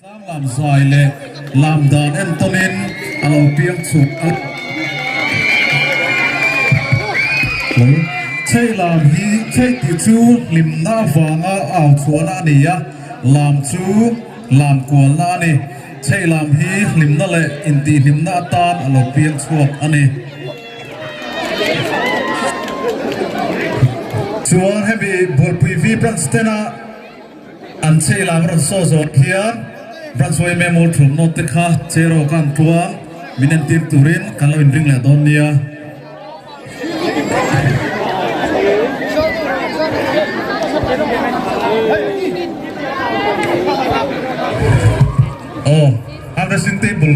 Tlanglam zai leh lam dan entawnin a lo piang chhuak a. Chei lam hi chei tih chu hlimna avanga au chhuahna a ni a, lam chu lam kualna a ni. Chei lam hi hlimna leh intihhlimna atan a lo piang chhuak a ni. Chuan hemi Bualpui V Branch tena An chei lam rawn saw zawh hian Branch yma mawl thum note te kha cheraw ka an tluang min entir turin kan lo inring leh dawn nia. Aw, arm wrestling table.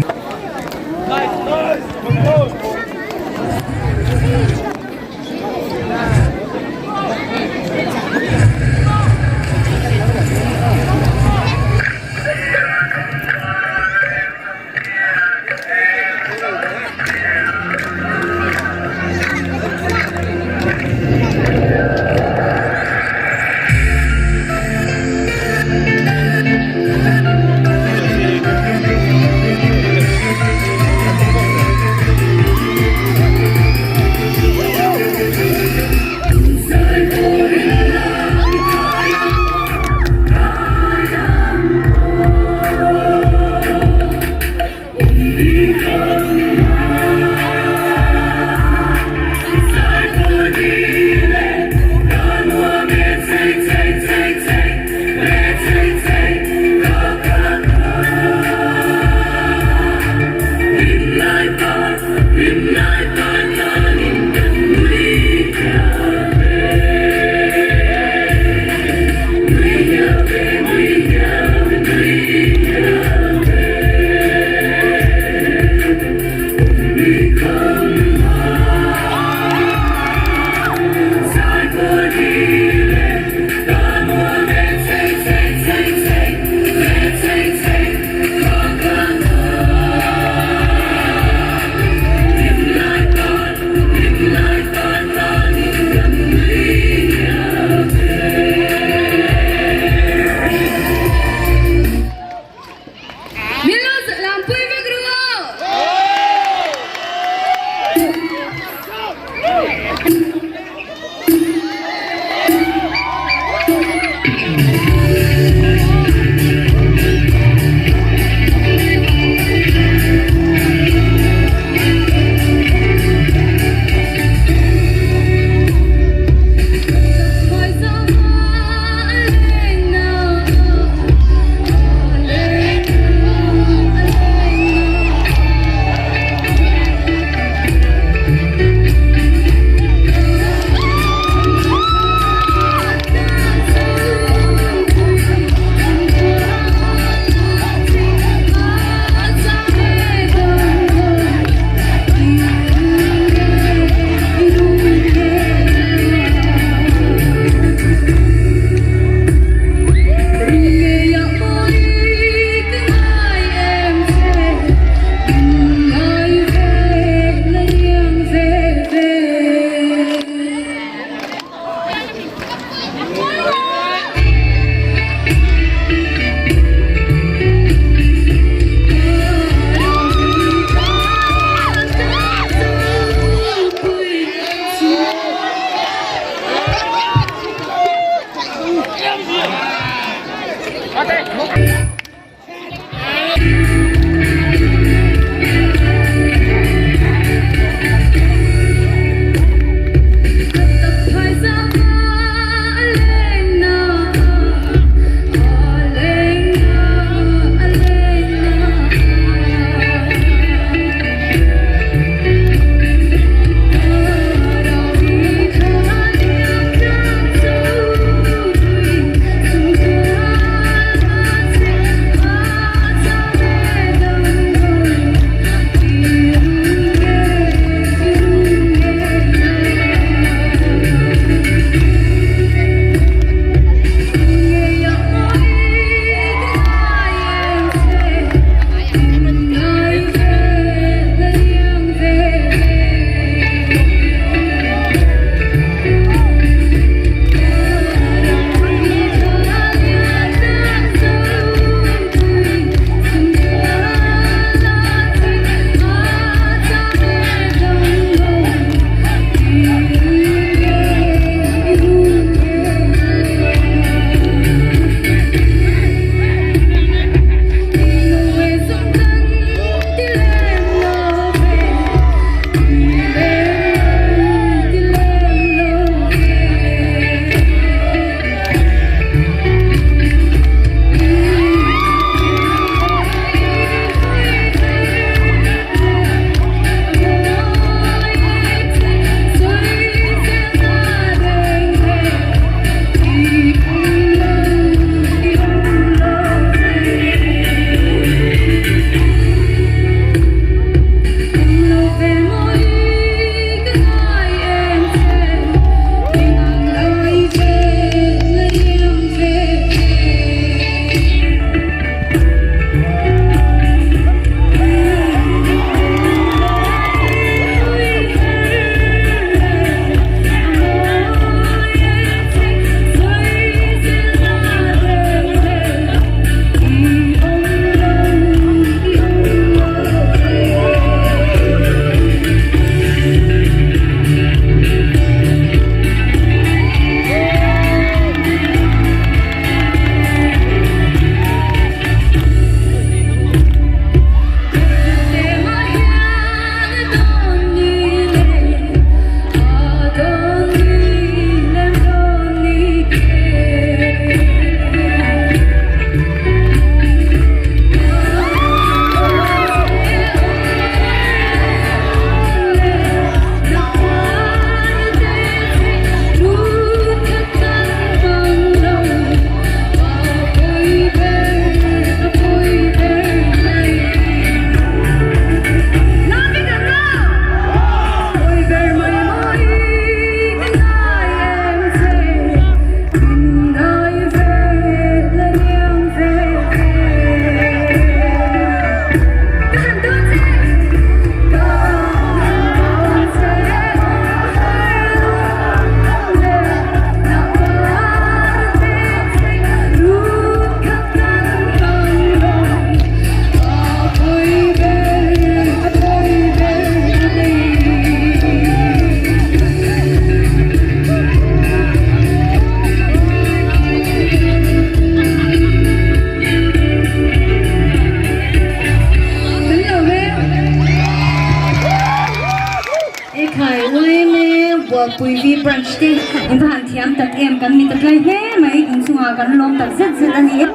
Kawnpui V Branch te in va han thiam tak em kan mit a tlai hle mai inchungah kan lawm tak zet zet a ni.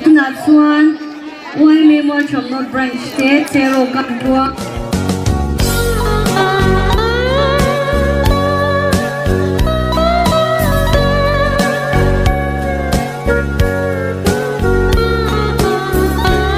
Tunah chuan YMA Mualṭhawm North Branch te Cheraw Kan Ruak.